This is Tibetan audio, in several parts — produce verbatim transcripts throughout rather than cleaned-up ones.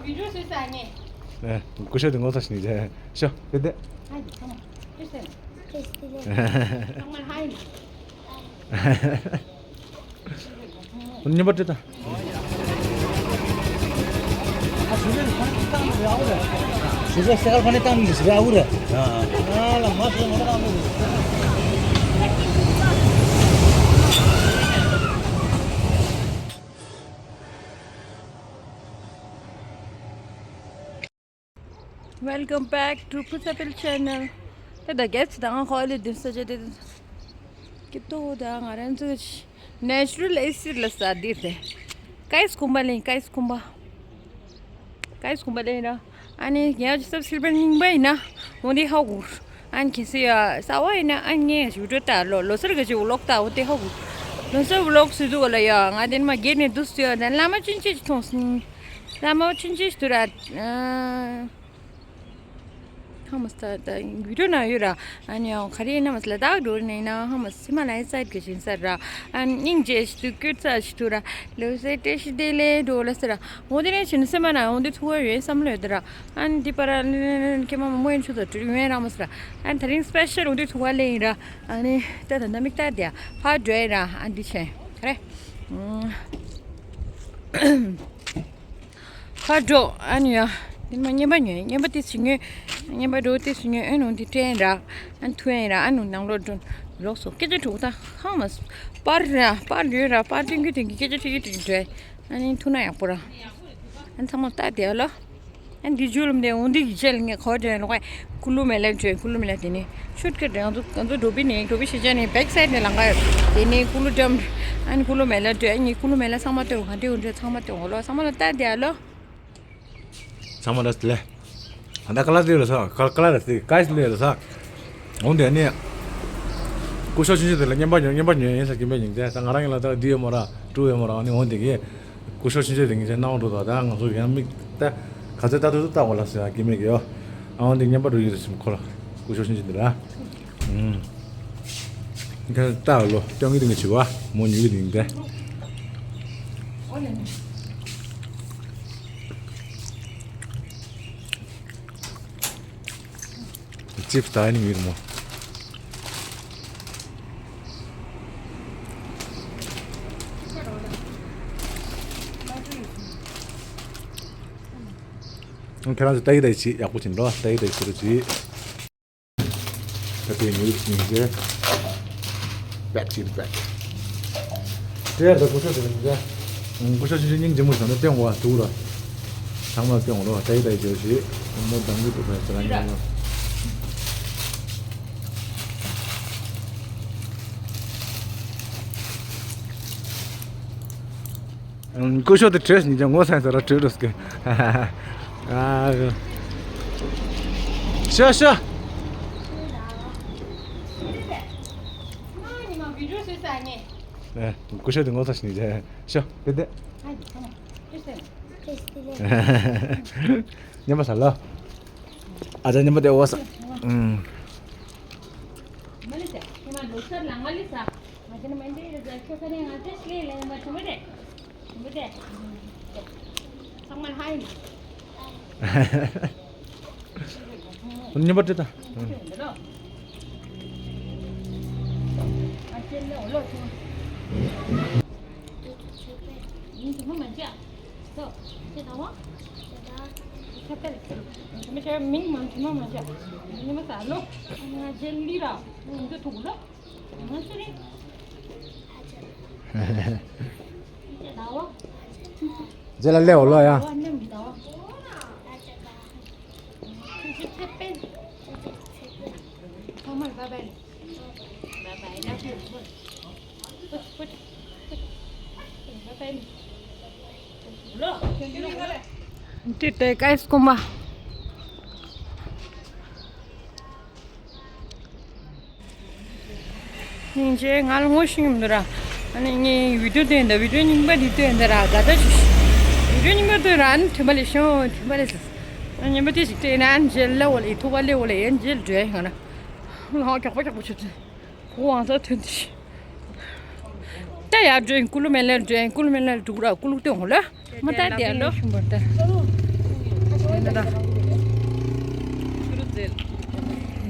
ཨེ། སྐུ་ཞབས་དེ་ངོ་ཚ་ཞིག་ནས་ཤོ་དེ་དེ། ཉིན་པ་དེ་ད། Welcome back to Pusapil channel. ད་ད་གེ་ཚི་དང་ཁོ་ལེ་དིན་ས་ཅེ་དེ་ཀི་ཏོ་ད་ང་རང་ཚོ་ནེ་ཅུ་རལ་ཨེ་སི་ལ་ས་དེ་དེ་ཀའི་སྐུམ་པ་ལེན་ཀའི་སྐུམ་པ་ཀའི་སྐུམ་པ་ལེན་ར། ཨ་ནི་ངས་ཅི་སབ་སིལ་བར་རྙིང་པ་ཡིན་ན་འོ་འདི་ཧ་གོ། ཨ་ནི་ཁྱེད་ཚོ་ཡ་གསར་པ་ཡིན་ན་ཨ་ནི་ངས་ཞུ་འགྲོ་ད་ལོ་ལོ་སར་ག་ཅིག་ཝི་ལོག་ད་འོ་དེ་ཧ་གོ། ལོ་སར་ཝི་ལོག་སུ་འདུག་ལ་ཡ་ང་དེ་ནི་མ་སྒེར་ནས་འདུག་སུ་ཡ་ད་བླ་མ་ཆུན་ཆེ་ཞིག་མཐོང་སོང་། བླ་མ་ཆུན་ཆེ་ཞིག་འདུག་ར། ཧ་མ་སྟ་ད་བི་ཌིའོ་ནང་ཡོད་ར། ཨ་ནི་ཡང་ག་རེ་ཡིན་ན་མ་སི་ལ་དྭགས་འགྲོ་ནས་ན་ཧ་མ་སི་མ་ལ་ཡི་སའིད་གི་ཞིང་ས་ར། ཨ་ནི་སྙིང་རྗེ་ཞིག་འདུག་སྐྱོ་ཚ་ཞིག་འདུག་ར། ལོ་སའི་བཀྲ་ཤིས་བདེ་ལེགས་འགྲོ་ལ་ཟེར་ར། འོ་དེ་ནས་ཕྱིན་སེམས་པ་ན་འོ་དེ་ཐུག་པ་ཡོད་བསམ་བློ་ཡོད་དེ་ར། ཨ་ནི་འདི་པར་ཨ་ནི་ཁྱེད་མ་མོ་མོ་ཡིན་ཆུ་ཚོད་དྲུག་ཡོད་ར་མ་ཟེར་ར། ཨ་ནི་དེ་རིང་སི་པེ་ཤལ་འོ་དེ་ཐུག་པ་ལེན་ཡིན་ར། ཨ་ནི་ད་ད་ད་མིག་ལྟ་དེ་ཕར་འགྲོ་ཡིན་ར། ཨ་འདི་ཆེན་ག་རེ། ཕར་འགྲོ་ཨ་ནི་ཡ། དེ་མ་རྔན་པ་ཉོས་རྔན་པ་དེ་ཚོ་ཉོས། རྔན་པ་འགྲོ་དེ་ཚོ་ཉོས་ཨ་ནི་འོ་དེ་སྤྲད་ཡིན་ར། ཨ་ནི་ཐུག་ཡིན་ར་ཨ་ནི་ནང་ལོགས་འགྲོ། ལོགས་སུ་སྐད་ཆ་དྲུག་ད་ཧ་མ་སི་པར་ར་པར་ཡོད་ར་པར་སྟོན་རྒྱུ་དེ་གི་སྐད་ཆ་དྲི་གི་དྲི་གི་འགྲོ། ཨ་ནི་ཐུག་ན་ཡག་པོ་ར། ཨ་ནི་ཚང་མ་ལྟ་དེ་ལོ། ཨ་ནི་འདི་ཇུ་ལུམ་དེ་འོ་འདི་གི་ཆེད་ལ་ངས་གོ་དྲན་ལོ་ཀའི་ཀུ་ལུ་མེ་ལ་འགྲོ་ཀུ་ལུ་མེ་ལ་དེ་ནི་ཤུད་ཀ་དེ་ང་ཚོ་ང་ཚོ་འགྲོ་པི་ནི་འགྲོ་པི་ཤི་ཅ་ནི་བེག་སའིད་ནི་ལང་ཀ་དེ་ནི་ཀུ་ལུ་ཌམ། ཨ་ནི་ཀུ་ལུ་མེ་ལ་འགྲོ་ཨ་ནི་ཀུ་ལུ་མེ་ལ་ཚང་མ་སྟོན་ག་འདྲི་འོ་འདྲི་ཚང་མ་སྟོན་འོ་ལོ་ཚང་མ་ལ་ལྟ་དེ་ལོ། ཚང་མ་ལ་ལེ། ད་ཀ་ལ་དེ་ལ་ས་ཀ་ཀ་ལ་དེ་ཀའི་ལེ་ལ་ས། འོང་དེ་ནི། སྐུ་ཞབས་ཆུང་ཆུང་དེ་ལ་རྔན་པ་ཉོ་རྔན་པ་ཉོ་ཡིན་ས་ཀིན་པའི་ཉིན་དེ་ད་ང་རང་ཡིན་ལ་ད་འདི་ཡོད་མོ་ར་ཀྲུ་ཡོད་མོ་ར་ཨ་ནི་འོང་དེ་གི། སྐུ་ཞབས་ཆུང་ཆུང་དེ་ངེད་ཚོའི་སྣང་བ་འགྲོ་དོ་ད་ང་ཚོ་ཡང་མིག་ད་ག་ཚོད་ལྟ་ཐུབ་ཐུབ་ལྟ་དགོས་ལ་ཟེར་ཡ་ཀིན་མེད་གི་ཡོ། ཨ་འོང་དེ་རྔན་པ་འགྲོ་ཡིན་རེད་ཟེར་ཁོ་ལ་སྐུ་ཞབས་ཆུང་ཆུང་དེ་ར། ཨུམ། ཁ་ལྟ་ལོ་སྐྱོང་གི་དེ་ངས་བྱེད་བ་མོ་ཉུལ་གི་དེ་ཡིན་ད། ཅིབ་ད་ནི་མིར་མོ། ཁྱེད་རང་ཚོ་ཏའི་ཏའི་ཅི་ཡག་པོ་ཅིག་འགྲོ་ཏའི་ཏའི་ཁུ་རུ་ཅི། ད་དེ་ཉུལ་ཅིག་ཅེ། Back to the back. དེ་ཡར་ད་སྐུ་ཞབས་དེ་ལ་ཉིན་ཀ་སྐུ་ཞབས་ཆུང་ཆུང་སྙིང་རྗེ་མོ་བྱུང་ན་སྟོན་དགོས་པ་འདུག་ལ། ཚང་མ་སྟོན་དགོས་ལ་ད་ཡི་ད་ཡི་བྱོས་ཤིག་མོ་འདང་གི་འདུག་ད་ཟེར་ཉིན་ལ། སྐུ་ཞབས་དེ་བྲོས་ཉིན་ཀ་ངོ་ཚ་ཡིན་ཟེར་ར་བྲོས་འགྲོ་སྐད། ཤ་ཤ། སྐུ་ཞབས་དེ་ངོ་ཚ་ཞིག་ནས་ཤོ་དེ་དེ། ཉན་པ་ས་ལ། ཨ་ཅག་ཉན་པ་དེ་འོ་ས། ཨུམ། ཉན་པ་དེ་ད། རྗེས་ལ་སླེབས་འོ་ལོ་ཡ། འདི་ལྟའི་སྐྱིད་པོ་མ། སྙིང་རྗེ། ང་ལ་ངོ་ཤེས་ཀྱི་མི་འདུག་ར། ཨ་ནི་ངས་བི་ཌིའོ་སྟོན་འདུག་བི་ཌིའོ་རྙིང་པ་འདི་སྟོན་འདུག་ར། དགའ་ད་ཞུ་ཞུ། བི་ཌིའོ་རྙིང་པ་སྟོན་ར། ཨ་ནི་དྲན་པ་ལས་ཤོང་དྲན་པ་ལས་སོ། ཨ་ནི་རྙིང་པ་དེ་ཞིག་སྟོན་ན་ཨ་ནི་རྗེས་ལ་འོ་ལེ་ཐུག་པ་ལེ་འོ་ལེ་ཡན་རྗེས་ལ་འགྲོ་ཡ་ཡོང་ན། ང་མགྱོགས་པོ་མགྱོགས་པོ་ཆུ་ཚོད། གོ་བང་ས་ཐོན་ཏེ། ད་ཡར་འགྲོ་ཡིན། ཀུ་ལུ་མེ་ལ་འགྲོ་ཡིན། ཀུ་ལུ་མེ་ལ་འགྲོ་ར། ཀུ་ལུ་སྟོན་འོ་ལེ། མ་ད་དེ་ལོ། ད་ད།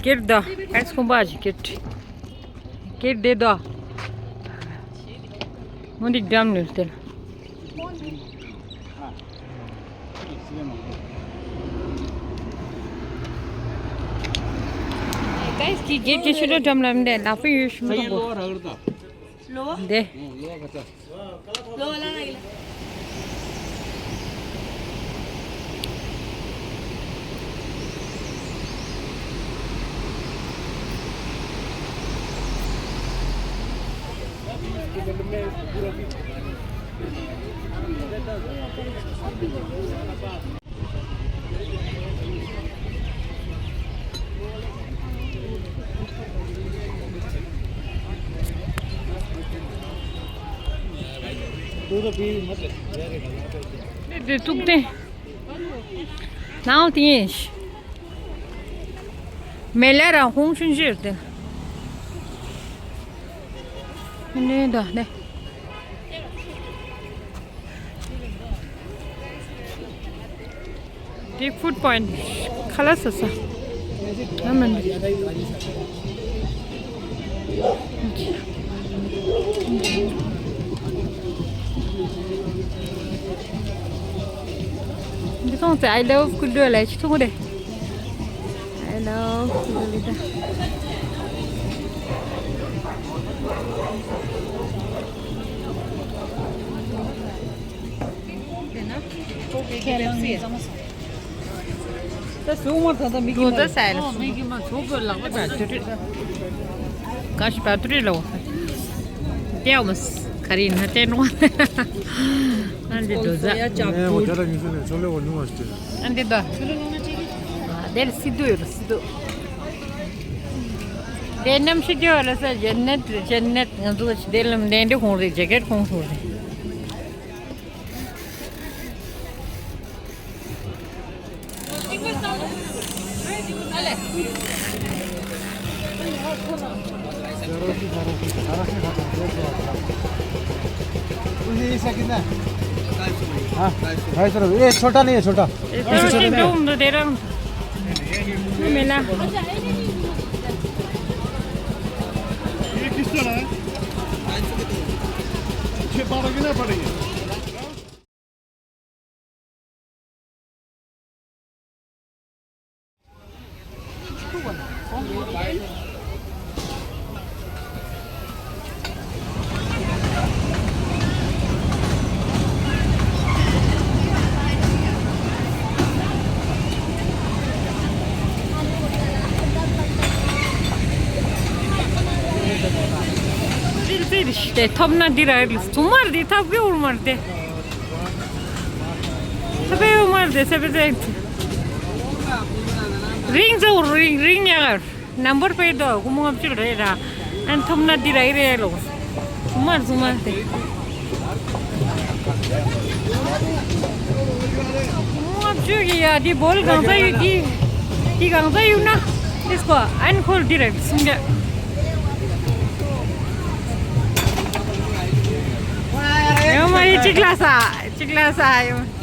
ཀིར་ད། ཨེས་ཁོང་པ་ཅི་ཀིར། ཀིར་དེ་ད། མོ་འདི་འགྲམ་ནས་སྟེར། Guys, གི་གེ་གེ་ཤི་རོ་འགྲམ་ལ་མི་འདྲ་ལ་ཕུ་ཡོད་ཤི་མི་འདུག་གོ། འདི། དེ་ཐུག་སྟེ། ནའོ་དེ་ཡིན། མེ་ལ་རང་ཧོང་ཆུན་ཞིར་དེ། ནེ་ད་ནེ། དེ་ཕུཌ་པོ་ཡིན། ཁ་ལག་ཟ་ས། ཨ་མ་ནི། འདི་སོང་ཙེ། I love ཀུ་ལུ་ལ་ཆི་ཐུང་རེ། I love ཀུ་ལུ་ལི་ད། ད་སུ་མར་ད་ད་མིག་གི་མ་ད་ས་ལ་སུ་མིག་གི་མ་ཚོ་བོད་ལག་པ་ད་དུ་རི། ག་ཤི་པ་དུ་རི་ལོ། ཏེའོ་མ་ས་ག་རི་ན་ཏེ་ནོ། ཨན་དེ་དོ་ཟ། ཨན་དེ་དོ། ཨན་དེ་དོ། དེར་སི་དུ་ཡོད་སི་དུ། དེ་ནམ་ཤི་རྒྱུ་ལ་ས་ཇན་ནེད་ཇན་ནེད། ང་ཚོ་དེ་ལམ་དེ་འདྲ་ཁོང་རེ་ཇེ་ཀེད་ཁོང་ཚོ་རེ། ये ऐसा कितना है? हाँ, ढाई सौ रुपये। ये छोटा नहीं है, छोटा। ये पीछे छोटा नहीं है। दे रहा हूँ। ये मेला। ये किस तरह है? छः बारह की ना पड़ेगी। དེ་ཐོབ་ན་འདི་ར་རེད། ཚང་མར་འདི་ཐབ་ཀྱི་འོར་མར་དེ། ཐབ་ཀྱི་འོར་མར་དེ་སེ་པེ་ཙེ། རིང་ཙེ་འོར་རིང་རིང་ཡ་གར། ནམ་བར་པའི་དོ་ཀུ་མོ་ང་བཅུག་རེད་ར། ཨན་ཐོབ་ན་འདི་ར་ཡི་རེད་ལོ། ཚང་མར་ཚང་མར་དེ། ཀུ་མོ་ང་བཅུག་གི་ཡ་འདི་བོལ་གང་ས་ཡོད་འདི། འདི་གང་ས་ཡོད་ན། དེ་སྐོ་ཨན་ཁོལ་འདི་རེད་གསུང་རྒྱ། ཡོང་མ་ཡི་གཅིག་ལ་ས་གཅིག་ལ་ས་ཡོང་།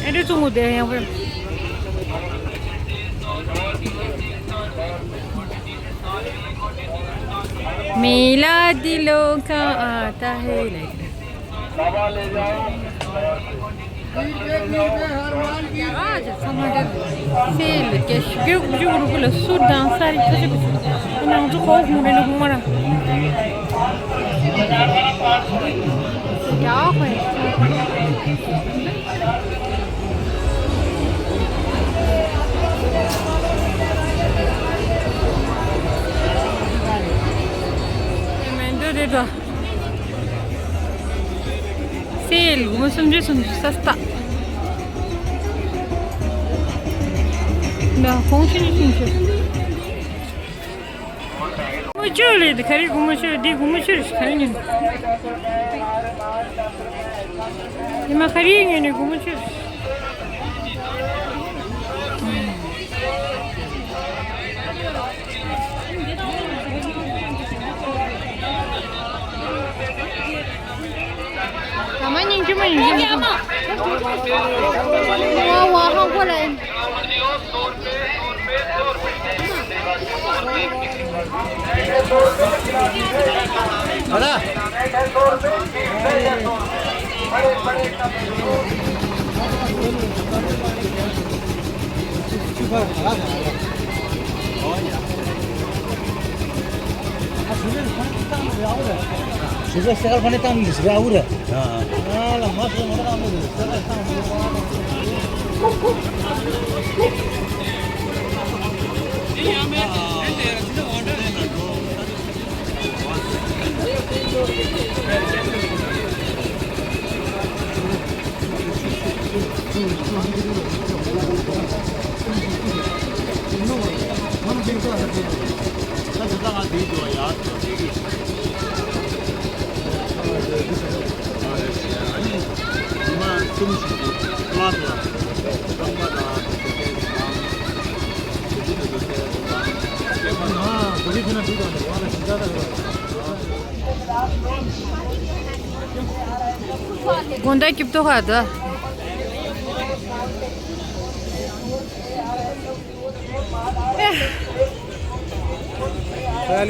ཨེ་འདྲ་བཙོང་གོ་དེ་ཡང་བས། མི་ལ་འདི་ལོ་ཁ་ཨ་ད་ཧེ་ལེ། ཨ་ཅག་ཚང་མ་འདྲ། སེ་ལ་ཀེ་ཤི་གེ་གུ་ཅུ་རུ་གུ་ལ་སུ་དང་ས་རི་ཁ་ཅི་གུ་ཅུ། ཁོ་ནང་ཚོ་ཁོ་ཧུང་རེ་ན་ཧུང་མ་ར། ཡ་ཧོ། མེན་ད་ རེད་པ། སེལ་སྒོར་མོ་སུམ་ཅུ་སུམ་ཅུ་སོ་སྟག་གོང་ཆེན་ཆུང་ཆུང་། སྒོར་མོ་བཅུ་ལས་དེ་ག་རེ། སྒོར་མོ་བཅུ་འདི་སྒོར་མོ་བཅུ་རེད། ག་རེ་ཉོས། ཉི་མ་ག་རེ་ཉོས་ནས་སྒོར་མོ་བཅུ་རེད། ཨ་མ་སྙིང་རྗེ་མོ་ཡིན་གྱི་མི་འདུག་ཝ་ཝ་ཧང་གོ་ལ་ཡིན། ཨ་ལ། དགོང་དག་སྐྱིད་པོ་ཁ་དོ། ཨེ།